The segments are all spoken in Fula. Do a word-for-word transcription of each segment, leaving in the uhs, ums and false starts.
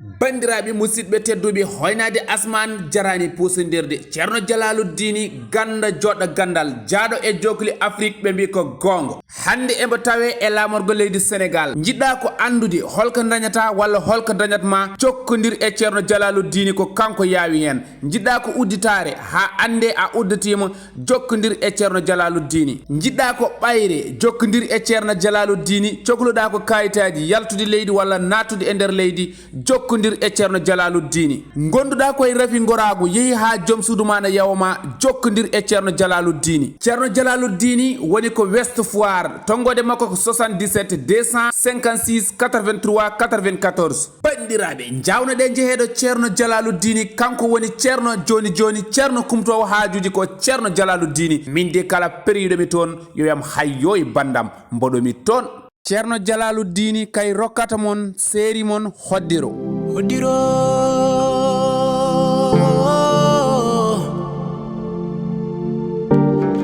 Banndiraaɓe musidɓe tedduɓe, hoynaade asmaan jaraani puusindirde. Ceerno Jalaaluddini Gannda joɗɗo ganndal, jaaɗo e jookli Afrik, ɓe mbii ko goonga. Hannde eɓe tawee e laamorgo leydi Senegaal. Njiɗɗaa ko anndude holko dañataa walla holko dañat ma, jokkondir e Ceerno Jalaaluddini, ko kanko yaawi heen. Njiɗɗaa ko udditaare haa anndee a udditiima, jokkondir e Ceerno Jalaaluddini. Njiɗɗaa ko ɓayre, jokkondir e Ceerno Jalaaluddini. Cokluɗaa ko kaayitaaji yaltude leydi walla naattude e nder leydi, jokkondir e Ceerno Jalaaluddini. Ngonduɗaa ko e rafi ngoraagu, yehi haa joom suudu maa na yawo ma, jokkondir e Ceerno Jalaaluddini. Ceerno Jalaaluddini woni ko West Foire, tonngoode makko ko soixante-dix-sept deux cent cinquante-six quatre-vingt-trois quatre-vingt-quatorze. Banndiraaɓe, njawno ɗe njeheeɗo Ceerno Jalaaluddini, kanko woni Ceerno jooni jooni, Ceerno kumtoowo haajuuji ko Ceerno Jalaaluddini. Min de kala periiɗo mi toon, yo yam hayyo e banndam, mboɗo mi toon. Ceerno Jalaaluddini kay rokkata mon, seeri mon hoddiro. Hoddiro,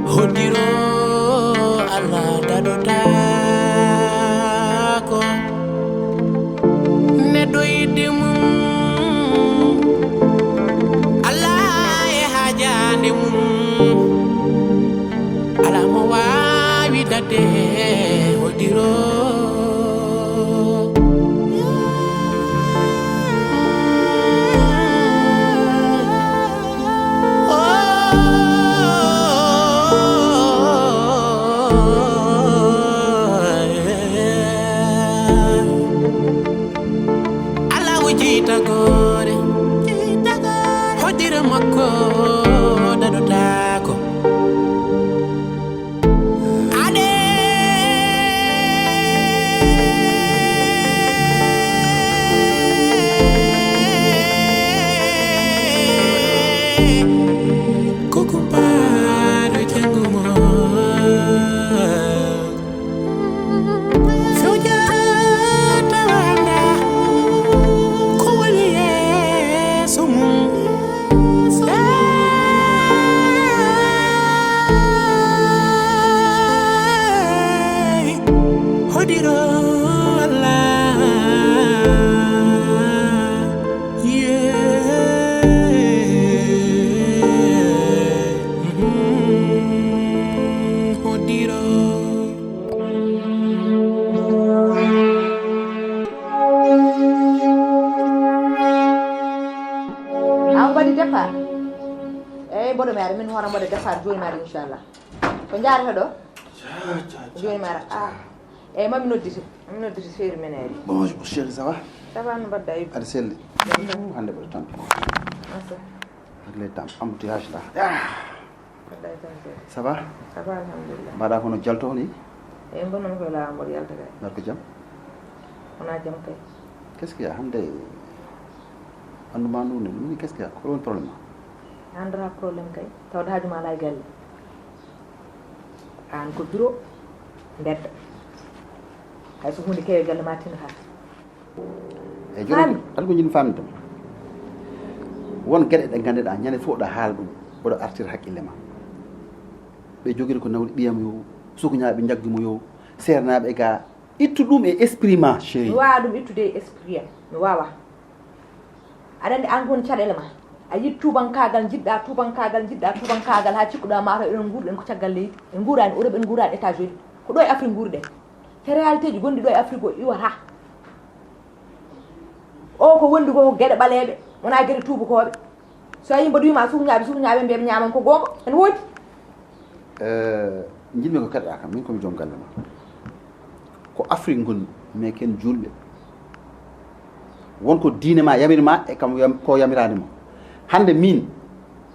hoddiro, Allah daɗotaako. Neɗɗo yiɗde mum, Allah e haajaande mum. Alaa mo waawi daɗde hoddiro. Alaa o jiytagoore, hoddiro makko daɗotaako. Ade. Ko kumpaaɗo janngo mo. Fewjata wanga. Ko woni yeeso mum. Hoddiro Allah. Yeah. Hoddiro. Aw mbaɗi départ. Eyyi, mboɗo mi ara, min hoore mbaɗa départ jooni maɗa, inchallah. Ko njaarata ɗo? Jooni maɗa. Ah. Eyyi, mami nodditi. Mami nodditi, feeri men eyyi. Bonjour chérie, ça va? Ça va, no mbaɗɗa Ibou? Aɗa selli? Jam tan. Hannde mbaɗa tampi. Masa. Hannde tampi, embouteillage la. Ah. Mbaɗɗa e tampere. Ça va? Ça va, alhamdulillah. Mbaɗa kono jalto ni? Eyyi, mbonno mi koye laawol mboɗo yalta kay. Mbaɗ ko jam? Wonaa jam kay. Qu'est-ce qu'il y a hannde? Ɓanndu ma ndu ne, mini qu'est-ce qu'il y a? Ko woni problème ma? Anndaa problème kay. Tawde haaju ma alaa e galle. Aan ko bureau, mbedda. Hay so huunde kewi e galle ma tinata. Eyyi, jooni tan ko jiɗmi famde. Won geɗe ɗe ngannduɗaa ñande fof ɗa haala ɗum, oɗo artira haqqille ma. Ɓe jogiri ko nawri ɓiyam yo, sukuñaaɓe njaggi mo yo, seernaaɓe ga, ittu ɗum e esprit ma, chéri. Mi waawaa ɗum ittude e esprit am. Mi waawaa. Aɗa anndi aan ko woni caɗeele ma. A yiɗi tuubankaagal, njiɗɗaa tuubankaagal, njiɗɗaa tuubankaagal, haa cikkuɗaa mataw eɗen nguurɗen ko caggal leydi. En nguuraani Europe, en nguuraani États-Unis. Ko ɗo e Afrique nguurɗen. Te réalité ji gonɗi ɗo e Afrique o iwata. O ko wondi ko geɗe ɓaleeɓe, wonaa geɗe tuubakooɓe. So a yimɓe ɗo wima sukuñaaɓe, sukuñaaɓe mbiya ɓe ñaaman ko goonga. Ene woodi. Eh, njiɗmi ko keɗɗaa kam, min ko mi joom galle ma. Ko Afrique ngonmi, mais ken juulɓe. Won ko diine ma yamiri ma e kam yam-, ko yamiraani ma. Hannde min,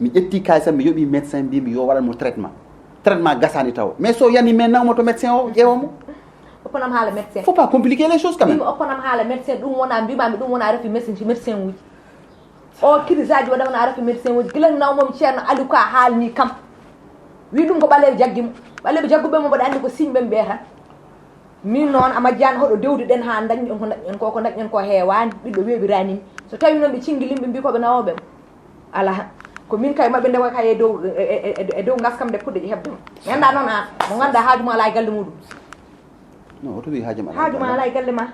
mi ƴetti kaalisam, mi yoɓi médecin, mbimi yo waɗan mo traitement. Traitement gasaani taw. Mais so yani, mais naw mo to médecin o, ƴeewa mo. Oppanam haala médecin. Faut pas compliquer les choses quand même. Mbimi oppanam haala médecin, ɗum wona mbimami, ɗum wona rafi médecin, médecin uji. O crise aji waɗa wona rafi médecin uji. Gila nawmomi Ceerno Aliou Ka haalni kam. Wi ɗum ko ɓaleeɓe jaggi mo. Ɓaleeɓe jagguɓe mo mboɗo anndi ko signe ɓe mbiya tan. Min noon a majjani hoɗo dewduɗen ha dañɗen ko dañɗen ko, ko dañɗen ko heewani, ɓiɗɗo weeɓirani mi. So tawi noon ɓe cingilin ɓe mbi ko ɓe nawooɓe mo. Alaa. Ko min kay maɓɓe ndewa kay e dow, e, e, e, e dow ngaskam nde puɗɗo heɓde mo. Mi annda noon an, mo ngannduɗaa haaju ma alaa e galle muɗum. Non, o tawi haaju ma alaa e galle ma.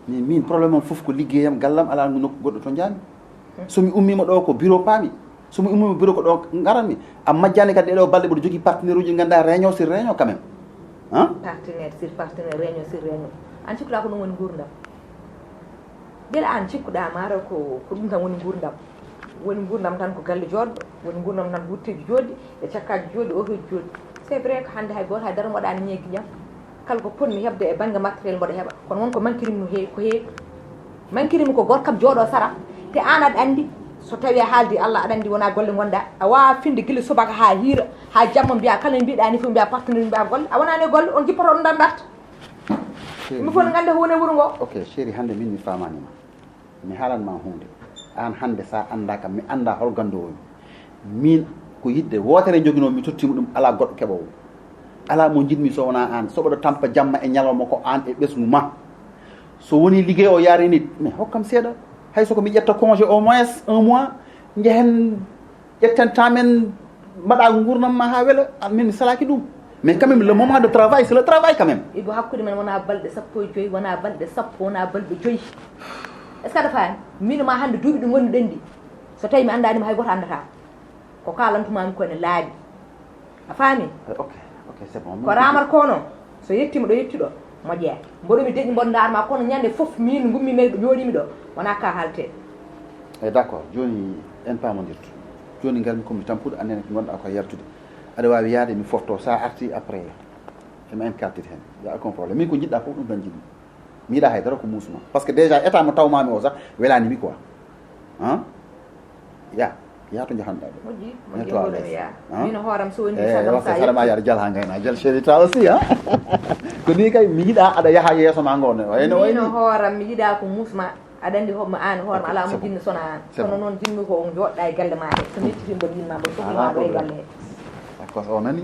Min, min problème am fof ko liggeyam, gallam, alaa nokku goɗɗo to njaami. So mi ummiima ɗo ko bureau paami. So mi ummiima bureau ko ɗo ngaranmi. A majjaani kadi ɗeɗo balɗe mboɗo jogii partenaire uji ɗi ngannduɗaa réunion sur réunion quand même. Hein? Partenaire sur partenaire, réunion sur réunion. An cikkuɗaa ko ɗum woni nguurndam? Mbele an cikkuɗaa maaro ko ko ɗum tan woni nguurndam? Woni nguurndam tan ko galle jooɗɗo, woni nguurndam tan wutteeji jooɗɗi e cakkaaji jooɗɗi, otoji jooɗɗi. C'est vrai ko hannde hay gooto hay dara mi waɗaani ñeegi ƴam. Kala ko potmi heɓde e bannge matériel mboɗo heɓa, kono won ko manquirimi no heewi, ko heewi. Manquirimi ko gorkam jooɗo sara, te an aɗa anndi, so tawi a haaldi Allah aɗa anndi wona golle ngonɗa, a waawa finde gila subaka haa hiira, haa jamma mbiya kala mbiɗa ni fof mbiya partenaire mbiya golle, a wonani e golle, on jippoto ɗum ɗan darta. Mi fof no ngannde ko woni e wuro ngo. Ok, chéri, hannde min mi famanima. Mi haalan ma huunde. An hannde sa annda kam, mi annda hol ganndo woni. Min ko yiɗde wootere njoginoo mi tottimo ɗum, alaa goɗɗo keɓoowo. Alaa mo njiɗmi so wonaa an. So mboɗo tampa jamma e ñalawma ko an e ɓesngu ma. So woni liggey o yaari nit, mais hokkam seeɗa. Hay so ko mi ƴetta congé au moins un mois, njehen ƴetten temps men mbaɗa nguurnam ma haa wela, an min mi salaaki ɗum. Mais quand même le moment de travail c'est le travail quand même. Ibo hakkude men wona balɗe sappo e joyi, wona balɗe sappo, wona balɗe joyi. Est ce que aɗa faami? Min ma hannde duuɓi ɗi ngonduɗen ɗi, so tawi mi anndanima hay goto anndata. Ko kalantumami ko ene laaɓi. A faami? Ok, ok, c'est bon. Ko ramata ko noon, so yettima ɗo yettiɗo, moƴƴa. Mboɗo mi deƴƴi mboɗo ndaarma kono ñande fof min ngummi men ɗo jooɗimi ɗo, wona ka haalte. Eyi, d'accord, jooni en paamondirtu. Jooni ngarmi komi tampude, annen ko ngonɗa ko yartude. Aɗa waawi yaade mi fofto, sa arti après ema en kaltit heen. Ya aucun problème. Min ko njiɗɗa fof ɗum tan njiɗmi. Mi yiɗa haydara ko muusma. Parce que déjà état mo tawmami o sax welani mi quoi. Hein? Ya. Ya to jahanɗa ɗo. Moƴƴi, moƴƴi. Mino hooram so woni saɗama yaade jal ha gayna jal chéri ta aussi ha. Ko ni kay mi yiɗa aɗa yaha yeeso ma ngo ne wayno wayni. Mino hooram mi yiɗa ko muusma. Aɗa anndi homo an hoorema alaa mo jinmi sona an. Kono noon jinmi ko on jooɗɗa e galle ma he. So mettitima mboɗo yinma mboɗo sohlima ɗo e galle he. D'accord, o nani.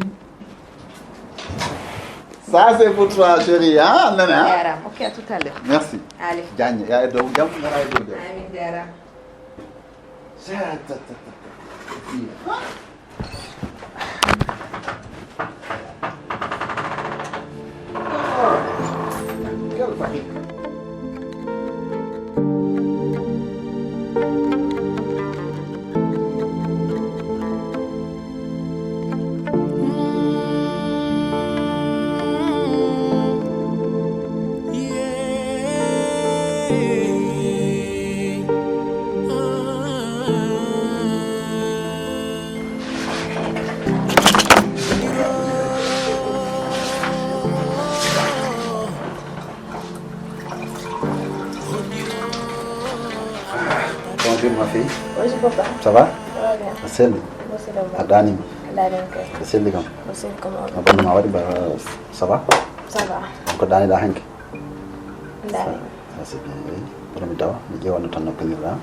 Ça c'est pour toi chérie, hein? Nana. Jaram. Ok, à tout à l'heure. Merci. Allez. Jagne, ya e dow jam, ngara e dow jam. Amin jaram. Bonjour ma fille. Bonjour papa. Ça va? Ça va bien. A selli? A daanima? A daanima kay. A selli kam? A selli kam. A bonne ma waɗi ba ça va? Ça va. Ko daaniɗa hanki? Daanima. Ça c'est bien. Eyi. Kono mi tawa mi ƴeewano tan no pinirɗa.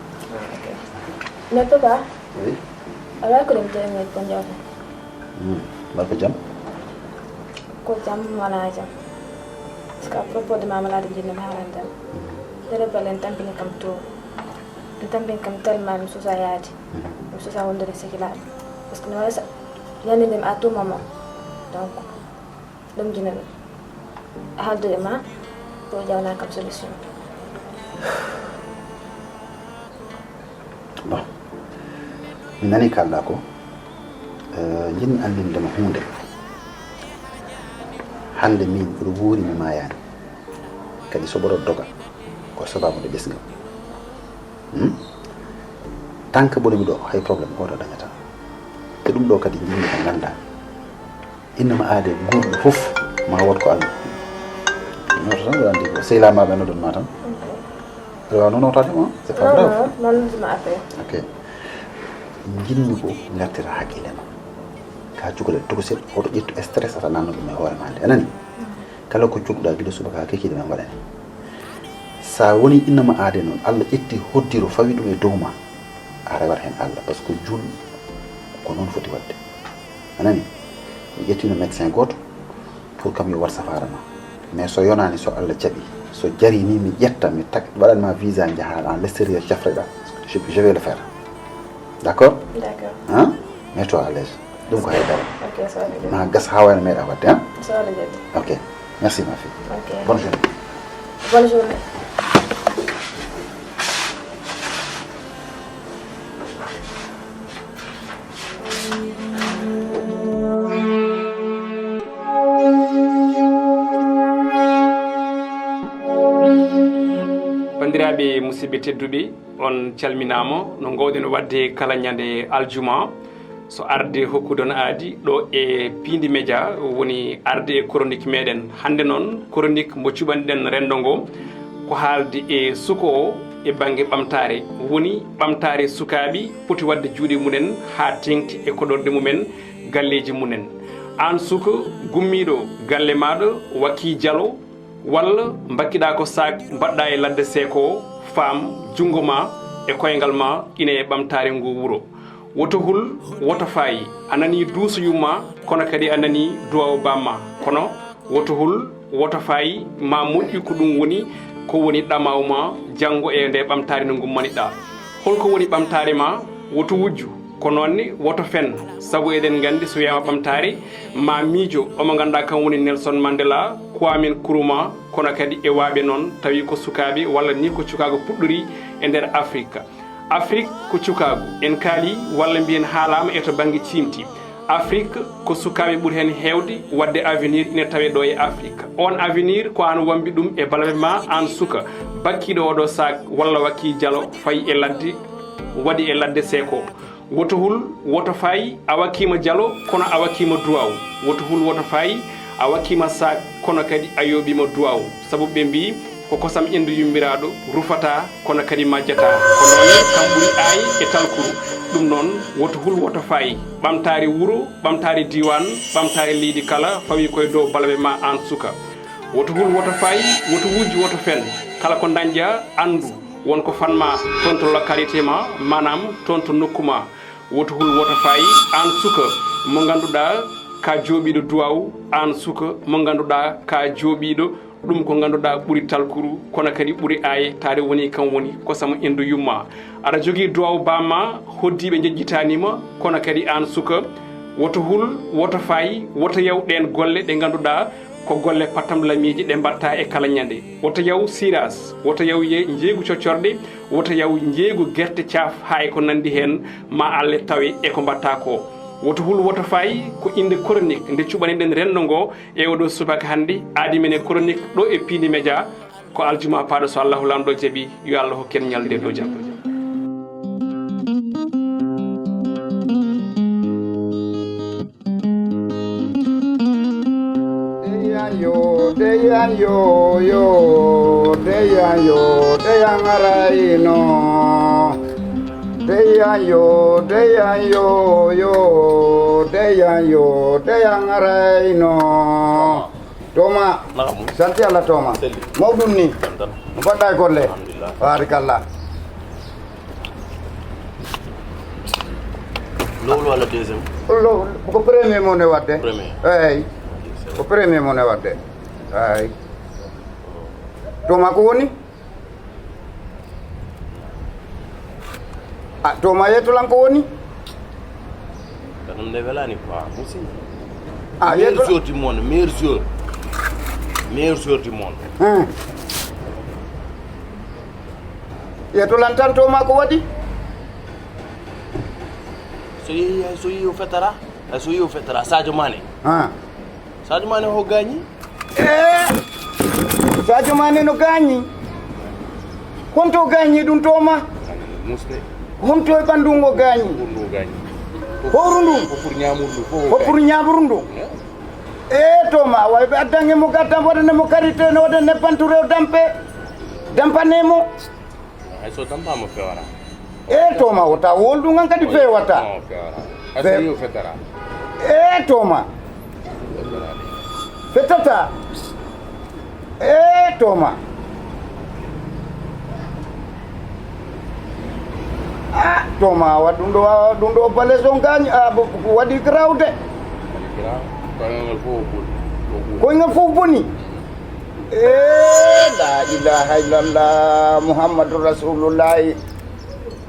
Mais papa. Oui. Ala ko ɗum tawi mi ko jawta. Hmm. Mbar ko jam? Ko jam wala jam. Parce que à propos de ma malade jinno haalande am. Dere balen tampini kam to. Mi tampini kam tellement mi susa yaadi. Mi susa wondude sikilaaɓe. Parce que mi waɗa ñande ndem à tout moment. Donc ɗum jina mi haaldude ma ko ƴawna kam solution. Bon, mi nani kalɗa ko. Eh, jinmi anndinde ma huunde. Hannde min mboɗo wuuri mi mayaani. Kadi so mboɗo doga ko sababu nde ɓesngal. Hmm? Tant que mboɗo mi ɗo hay problème goto dañata. Te ɗum ɗo kadi jinmi ko ngannda. Innama aade guurɗo fof ma wood ko Allah. Noto tan waɗa ndi ko sehilamaɓe nodon ma tan. Aɗa wawa noon wawtaade ma c'est pas grave. Non non non non non non. Ok. Jinmi ko ngartira haqqille ma. Ka cukalel tokosel oto ƴettu stress ata nanno ɗum e hoore ma nde anani. Kala ko cogɗa gila subaka ha kekiɗe men waɗani. Sa woni innama aade noon Allah ƴetti hoddiro fawi ɗum e dow ma. A rewat hen Allah parce que jul ko noon foti wadde. A nani? Mi ƴettino médecin goto pour kam yo wat safara ma. Mais so yonani so Allah jaɓi so jari ni mi ƴetta mi tak waɗanma visa jaha en l'extérieur cafreɗa. Je vais le faire. D'accord? D'accord. Hein? Mets-toi à l'aise. Ɗum ko haydara. Ok, sorry. Ma gas ha wayno meeɗa wadde hein? Sorry. Ok. Merci ma fille. Ok. Bonne journée. Bonne journée. Ɓe musidɓe tedduɓe, on calminaama no ngoowɗen waɗde kala ñande aljuma. So arde hokkude on aadi ɗo e Piindi Media, woni arde e chronique meɗen. Hannde noon, chronique mo cuɓaniɗen renndo ngo, ko haalde e suka o e bannge ɓamtaare. Woni ɓamtaare sukaaɓe poti waɗde juuɗe mumen haa teeŋti e koɗorɗe mumen, galleeji mumen. Aan suka gummiiɗo galle maaɗa, wakkii jalo, walla mbakkiɗaa ko saak mbaɗɗaa e ladde seeko, faam junngo ma e koyngal ma ine e ɓamtaare nguu wuro. Woto hul, woto faayi, a nanii duuso yumma, kono kadi a nanii duwaaw baamma. Kono woto hul, woto faayi, ma moƴƴu ko ɗum woni, ko woni ɗamaaw ma janngo e nde ɓamtaare nde ngummaniɗaa. Holko woni ɓamtaare ma? Woto wujju. Ko noon ne, woto fen, sabu eɗen nganndi so wiyaama ɓamtaare, ma miijo omo ngannduɗaa kam woni Nelson Mandela, Kwame Nkrumah, kono kadi e waaɓe noon, tawi ko sukaaɓe walla ni ko cukaagu puɗɗori e nder Afrik. Afrik ko cukaagu, en kaali walla mbiyen haalaama e to bannge ciimti. Afrik ko sukaaɓe ɓuri heen heewde waɗde avenir ine tawee ɗo e Afrik. Oon avenir ko aan wambi ɗum e balabe ma aan suka, bakkiiɗo oɗo saak walla wakkii jalo fayi e ladde, waɗi e ladde seeko. Woto hul, woto faayi, a wakkiima jalo, kono a wakkiima duwaaw. Woto hul, woto faayi, a wakkiima saak, kono kadi a yooɓiima duwaaw. Sabu ɓe mbii, ko kosam enndu yummiraaɗo rufataa, kono kadi majjataa. Ko noon ne kam ɓuri aay e talkuru. Ɗum noon, woto hul, woto faayi. Ɓamtaare wuro, ɓamtaare diiwaan, ɓamtaare leydi kala fawii koye dow balabe ma aan suka. Woto hul, woto faayi, woto wujju, woto fen. Kala ko ndañƴaa, anndu won ko fanma toon to localité ma, maanaam toon to nokku ma. Woto hul, woto faayi, aan suka mo ngannduɗaa ka jooɓiiɗo duwaaw, aan suka mo ngannduɗaa ka jooɓiiɗo ɗum ko ngannduɗaa ɓuri talkuru, kono kadi ɓuri aay, taade woni kam woni kosam enndu yumma. Aɗa jogii duwaaw baamma, hoddiiɓe njejjitaani ma, kono kadi aan suka, woto hul, woto faayi, woto yaw ɗeen golle ɗe ngannduɗaa ko golle patam lamiiji ɗe mbaɗta e kala ñande. Woto yaw siras, woto yaw ye njeeygu coccorɗe, woto yaw njeeygu gerte caaf haa e ko nanndi heen, ma alle tawe e ko mbaɗta ko. Woto hul, woto faayi, ko innde chronique nde cuɓaniɗen renndo ngo e oɗo subaka hannde, aadi men e chronique ɗo e Piindi Media. Ko aljuma paaɗo, so Allahu Laamɗo jaɓi, yo Allah hokken ñalnde dow jam. Deyan yo, deyan yo, yo, deyan yo, deyan arayno. Deyan yo, deyan yo, yo, deyan yo, deyan arayno. Toma. Naka mu? Santi Allah, Toma. Selli. Mawɗum ni. Jam tan. No mbaɗɗa e golle? Alhamdulillah. Barakallah. Lowlo walla deuxième? Lo, ko premier mo ne wadde? Premier. Eyyi. Ko premier mo ne wadde. Eyyi. Toma ko woni? A, Toma, yettolan ko woni? Kanum nde welani quoi, musidɗo. A, meilleur yetto- joueur du monde, meilleur joueur. Meilleur joueur du monde. Hmm. Yettolan tan, Toma, ko waɗi? So yehi, so yehi o fetara, so yehi o fetara, Sadio Mané. Ah. Sadio Mané o gaañi? Eh, Sadio Mané no gaañi. Honto o gaañi ɗum, Toma? Musde. Honto e ɓanndu ngo gaañi? Ɓurndu o gaañi. Howru ndu? Ko pour ñaamuru ndu, fof o Ko pour gaañi. Ñaamuru ndu? Eh. Eh, Toma, a wawi ɓe addan e mo gaddan, waɗane mo karité, no waɗane nebban to rew dampe. Dampane mo. Hay so tampaama feewata. E Toma, wota woldu ngan kadi feewata. Non, feewata. Hay so Fe- yo fettata. E Toma. Fettata. E Toma. A Toma, wa ɗum ɗo, wa ɗum ɗo balees on gaañ, a, bo, ko waɗi grawde. Koyngol fof o boni. O boni. Koyngol fof boni. E la ilaha illallah Muhammadu Rasulullahi.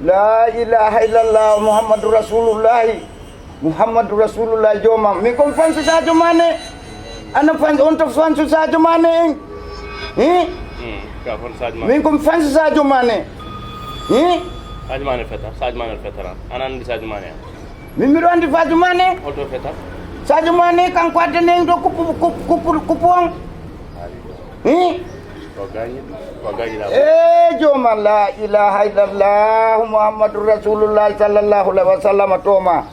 La ilaha illallah Muhammadu Rasulullahi. Muhammadu Rasulullahi joomam. Min kon fansu Sadio Mané. Ana fans, on to fansu Sadio Mané en. Hi? Hmm, ka fon Sadio Mané. Min kon fansu Sadio Mané. Hi? Sadio Mané feta, Sadio Mané feta. Ana andi Sadio Mané. Min mbiɗo anndi Sadio Mané. Holto feta? Sadio Mané kanko addani en ɗo kuppu, kuppu, kuppu, kuppu on. Hi? Ko gaañi, ko gaañi laa. E jooma, la ilaha illallah, Muhammadu Rasulullah sallallahu alaihi wasallam, tooma.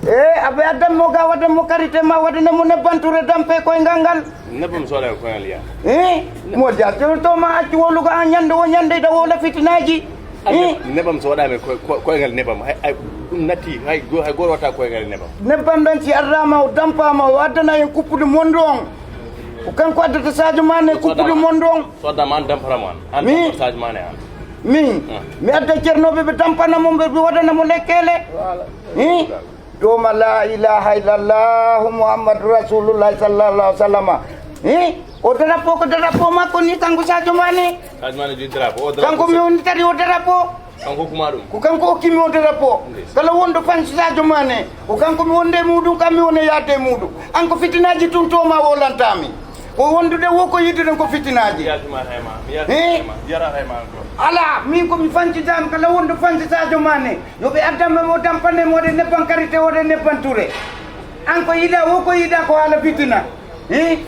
E aɓe addan mo ga, waɗan mo karite ma, waɗane mo nebban ture, dampe koyngal ngal. Nebbam soɗa e koyngal ya. E mo ja, tooma, accu wolugo an, ñande wo ñande da wola fitinaaji. E nebbam soɗa me koy-, koy-, koyngal nebbam. Hay, hay, ɗum natti, hay go-, hay gooto watta koyngal nebbam. Nebbam ɗan si arrama, o dampama, o addana en kuppude mondu on. Ko kanko addata Sadio Mané kuppude mondu on. Soddama an, dampata mo an. An, mi? Dampata Sadio Mané an. Min, ah, mi adda ceernooɓe, ɓe dampana mo, ɓe, ɓe waɗana mo lekkele. Voilà. Hi? Ɗoma la ilaha illallah Muhammadu Rasulullah sallallahu alaihi wasallam. Hi? O drapeau ko drapeau makko ni, kanko Sadio Mané. Sadio Mané jogi drapeau. O drapeau. Kanko mi woni tari o drapeau. Kanko kuma ɗum. Ko kanko okki mi o drapeau. Yes. Kala wonɗo fan Sadio Mané, ko kanko mi wonde muɗum, kam mi wone yaade muɗum. An ko fitinaaji tun tooma wolantami. Ko wondude wo ko yidude ko fitinaaji. Mi yaltima hay ma. Mi yaltima hay ma. Mi yaltima hay ma encore. Ala, min ko mi fanci dam kala wonɗo fanci Sadio Mané. Yo ɓe addanma mo dampane mo, waɗe nebban karite, waɗe nebban ture. An ko yiɗa wo ko yiɗa ko haala fitina. Hi?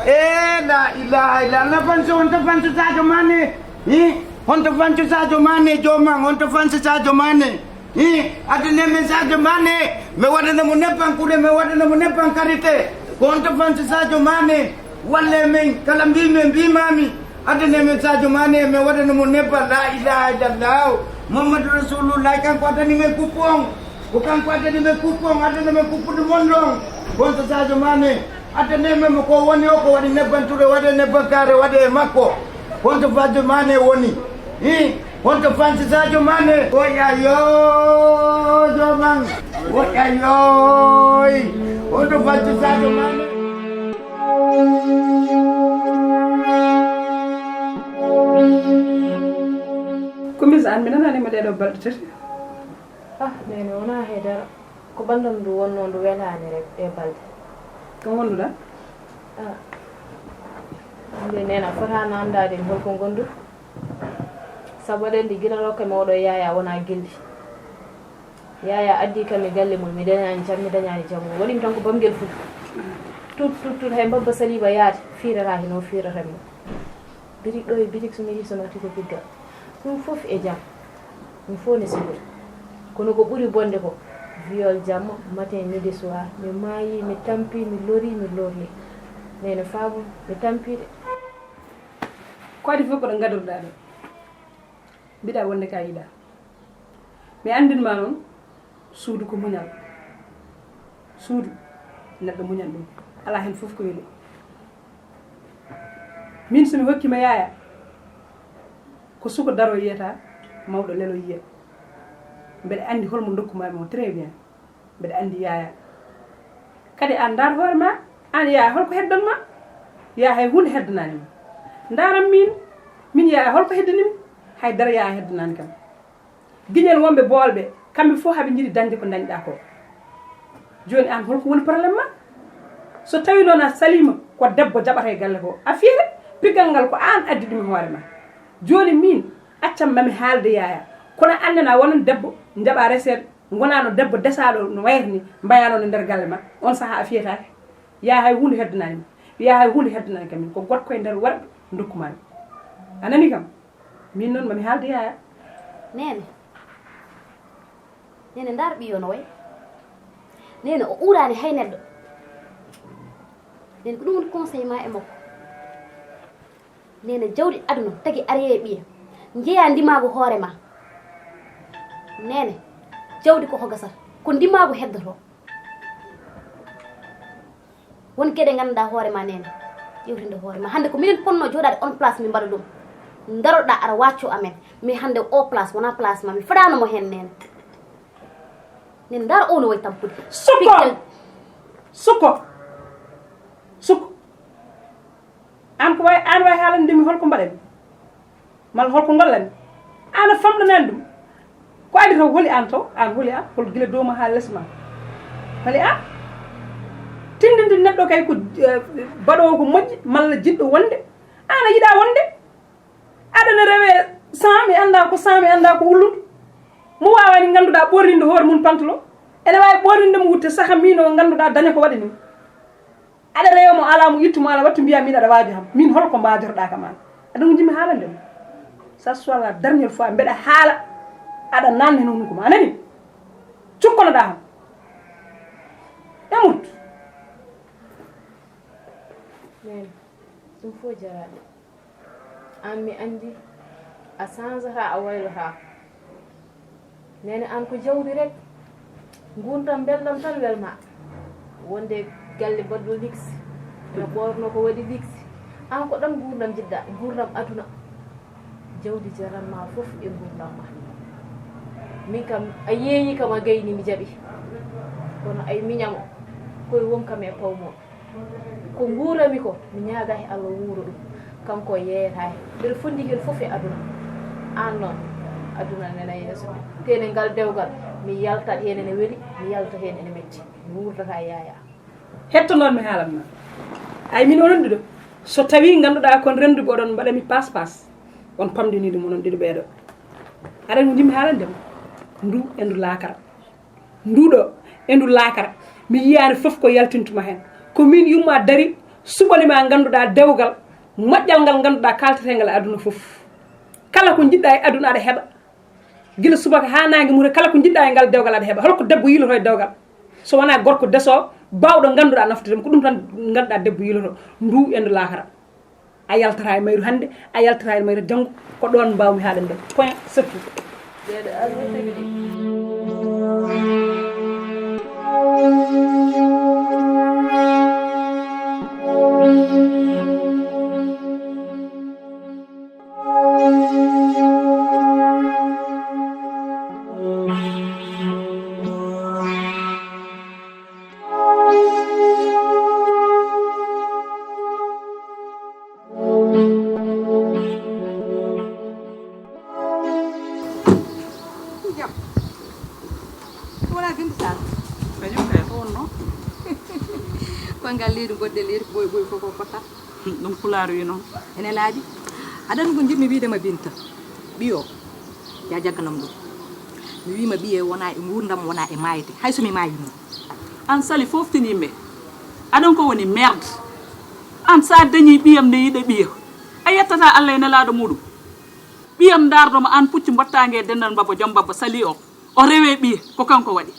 E la ilaha illa Allah, fanci, honto fanci Sadio Mané? Hi? Honto fanci Sadio Mané, joman, honto fanci Sadio Mané? Hi, addane men Sadio Mané, mi waɗana mo nebban kuɗe, mi waɗana mo nebban karite. Ko honto fanci Sadio Mané? Walle men, kala mbi men, mbimami. Addane men Sadio Mané, mi waɗana mo nebban, la ilaha illallah. Muhammadu Rasulullah, kanko addani men kuppu on. Ko kanko addani men kuppu on, addana men kuppude mondu on. Ko honto Sadio Mané? Addane men mo ko woni o, ko waɗi nebban ture, waɗe nebban kaare, waɗe e makko. Honto Sadio Mané woni? Hi, honto fanci Sadio Mané? Woƴƴa yo, joman. Woƴƴa yoy. Honto fanci Sadio Mané? Kumis, an mi nananima ɗeɗo balɗe tati. Ah, nene, wona he dara. Ko ɓandam ndu wonno ndu welani rek ɗe balɗe. Ko wonduɗa? Ah. Nde nena fotano andade holko gondu. Sabu aɗa andi gila rokka mi oɗo yaya wona gilɗi. Yaya addi kam e galle mum, mi dañani jam, mi dañani jam. Waɗimi tan ko bamgel fuɗi. Tut, tut, tut, hay mbabba Saliba yaade, fiirata hino fiirata mi. Birik ɗo e birik so mi yehi so natti ko pigga. Ɗum fof e jam. Ɗum fof ne sigori. Kono ko ɓuri bonde ko viol jamma, matin, midi, soir. Mi maayi, mi tampi, mi lori, mi lorni. Nene faamu, mi tampi de. Ko adi fof ko ɗo ngadorɗa ɗo. Mbiɗa wonde ka yiɗa. Mi anndin ma noon, suudu ko muñal. Suudu, neɗɗo muñan ɗum. Alaa heen fof ko weli. Min so mi hokkima yaaya, ko suko daro yiyata, mawɗo lelo yiya. Mbeɗa anndi holmo ndokkuma mo très bien. Mbeɗa anndi yaaya. Kadi aan ndaar hoore ma, aan yaaya holko heddan ma? Yaaya hay huunde heddanani ma. Ndaaram min, min yaaya holko heddanimi? Hay dara yaaya heddanani kam. Giñel wonɓe boolɓe, kamɓe fof haɓe njiɗi dañde ko dañɗa ko. Jooni aan holko woni problème ma? So tawi noon a salima ko debbo jaɓata e galle ko, a fiyete piggal ngal ko aan addi ɗum e hoore ma. Jooni min, accam mami haalde yaaya. Kono aan nana wonan debbo jaɓa reseede, gonano debbo desaɗo no wayata ni, mbayano no nder galle ma. On saha a fiyetake. Yaaya hay huunde heddanani ma. Yaaya hay huunde heddanani kam min. Ko gorko e nder worɓe dokkuma mi. A nani kam? Min noon mami haalde yaaya. Nene. Nene, ndaar ɓiyo no way. Nene, o uurani hay neɗɗo. Nene, ko ɗum woni conseil ma e makko. Nene, jawdi aduna tagi ari e ɓiya. Njeeya ndimaagu hoore ma. Nene, jawdi ko ko gasata. Ko ndimaagu heddoto. Won geɗe ngannduɗaa hoore ma, Nene. Ƴewtinde hoore ma. Hannde ko minen ponno jooɗaade on place, min mbaɗa ɗum. Ndaroɗaa aɗa wacco amen. Mais hannde o place wonaa place ma. Mi fadaano mo heen, Nene. Nene, ndaar o no wayi tampude. Sukko! Pikkel. Sukko! Sukko! Aan ko wayi, aan wayi haalande mi holko mbaɗanmi? Malla holko ngollanmi? Aan a famɗanaani ɗum. Ko adi taw holi aan taw? Aan holi aan? Hol gila dow ma haa les ma? Holi aan? Tindinde neɗɗo kay ko, eh, baɗoowo ko moƴƴi malla jiɗɗo wonde. Aan a yiɗaa wonde? Aɗa ne rewee cent, mi anndaa ko cent, mi anndaa ko ulludu. Mo waawaani ngannduɗaa ɓorninde hoore mum pantalon. Ene waawi ɓorninde mo wutte saha miin o ngannduɗaa daña ko waɗani mo. Aɗa rewa mo alaa mo ittu mo alaa wattu mbiya min aɗa waajo ham. Min holko mbaajotoɗaa kam aan? Aɗa wujimi haalande mo. Ça soit la dernière fois mbeɗa haala, aɗa nanna heen hunuko ma, a nani? Cukkonoɗaa han. Emut. Nene, ɗum fof jaraani. Aan mi anndi a sansata, a waylotaako. Nene, aan ko jawdi rek. Nguurndam mbeldam tan welma. Wonde galle baɗɗo liksi, ina ɓoorno ko waɗi liksi. Aan ko ɗam nguurndam njiɗɗa, nguurndam aduna. Jawdi jaranma fof e nguurndam ma. Min kam, a yeeyi kam, a gayni, mi jaɓi. Kono ay miñamo, koye won kam e pawmo. Ko nguurami ko, mi ñaaga he Allah wuuro ɗum. Kanko o yeeyata he. Mbeɗa fondi heen fof e aduna. Aan noon, aduna nena yeeso. Tene ngal dewgal, mi yaltat heen ene weli, mi yalta heen ene metti. Mi wuurdata yaaya. Hetto noon mi haalan ma. Ay min onon ɗiɗo. So tawi ngannduɗaa kon rennduɓe oɗon mbaɗa mi paas paas. On pamdini ɗum onon ɗiɗo ɓeeɗo. Aɗa wujimi haalande ma. Ndu e ndu laakara. Nduɗo e ndu laakara. Mi yiyaani fof ko yaltintuma heen. Ko min yumma dari suɓani ma ngannduɗaa dewgal moƴƴal ngal ngannduɗaa kaltetengal e aduna fof. Kala ko njiɗɗa e aduna aɗa heɓa. Gila subaka haa naange muta kala ko njiɗɗa e ngal dewgal aɗa heɓa. Holko debbo yiiloto e dewgal? So wonaa gorko deso bawɗo ngannduɗaa naftude mo, ko ɗum tan ngannduɗaa debbo yiiloto. Ndu e ndu laakara. A yaltata e mayru hannde, a yaltata e mayru janngo, ko ɗoon mbaawmi haalande. Point, c'est tout. Jam. Ko wona Binta Sall? Kañum kay ko wonno. Ko ngal leydi goɗɗe leydi ɓoy ɓoy fof ko fotta. Ɗum pulaar wi noon. Ene laaɓi. Aɗa anndi ko njiɗmi wiide ma Binta. Ɓiyo. Ya jagganam ɗum. Mi wiima ɓiye wona e nguurndam wona e maayde. Hay so mi maayino. Aan Sali foftiniiɓe. Aɗon ko woni merde. Aan so a dañii ɓiyam ne yiɗa ɓiya. A yettata Allah e nelaaɗo muɗum. Ɓiyam ndaarɗo mo aan puccu mbattaange e denndan mbabba joom mbabba Sali o. O rewe ɓiye ko kanko waɗi.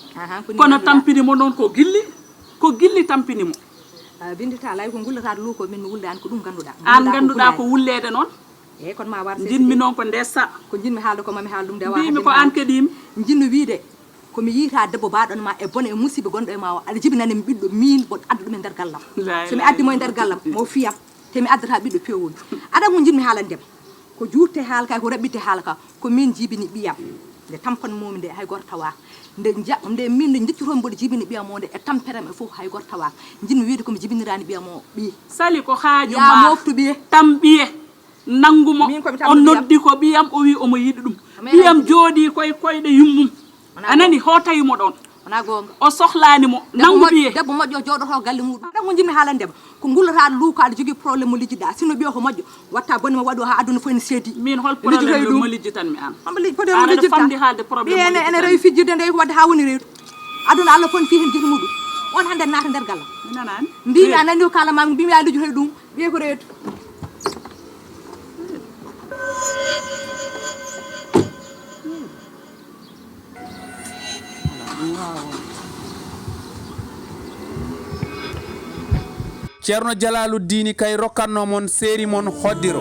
Kono tampini mo noon ko gilli. Ko gilli tampini mo. Binta Sall, ko ngullata luuko min mi wullaani ko ɗum ngannduɗaa. Aan ngannduɗaa ko wulleede noon. Eeyi kono ma war. Njiɗmi noon ko nde sa. Ko njiɗmi haalde ko mami haal ɗum de. Mbimi ko aan keɗiimi. Njiɗmi wiide ko mi yiyta debbo baaɗo ma e bone e musiba gonɗo e ma o aɗa jibinani mi ɓiɗɗo min mboɗo adda ɗum e nder gallam. So mi addi mo e nder gallam mo fiyam te mi addata ɓiɗɗo pewol. Aɗa mo njiɗmi haalande ma ko juutte haala ka ko raɓɓitte haala ka ko min jibini ɓiyam. Nde tampan momi nde hay goto tawaka nde ja nde min nde jiccutomi mboɗo jibini ɓiyam o nde e tamperam e fof hay goto tawaka. Njiɗmi wiide komi jibinirani ɓiyam o ɓiye. Sali ko haaju ma. Moftu ɓiye. Tam ɓiye. Nanngu mo. O noddi ko ɓiyam, o wi omo yiɗi ɗum. Ɓiyam jooɗii koye koyɗe yummum. A nani, hootayi mo ɗoon. Wona goonga. O sohlaani mo. Nanngu ɓiye. Debbo moƴƴo jooɗoto galle muɗum. Ɗan mo njiɗmi haalande ma. Ko ngullata luuka aɗa jogii problème mo lijjiɗa. Sinno ɓiyo ko moƴƴo. Watta bone mo waɗo ha aduna fof ne seedi. Min hol problème mo lijjitanmi aan? Hombo lij problème mo lijjiɗa? Ɓiye ene ene rewi fijjirde nde ko wadde ha woni reedu. Aduna Allah fof ne fii heen giɗo muɗum. On hannde naata nder gallam. Mi nanaani. Mbimi a nani o kala ma mbimi a lijjotoy ɗum. Ɓiye ko reedu. Ceerno Jalaalu Diini kay rokkatno mon seeri mon hoddiro.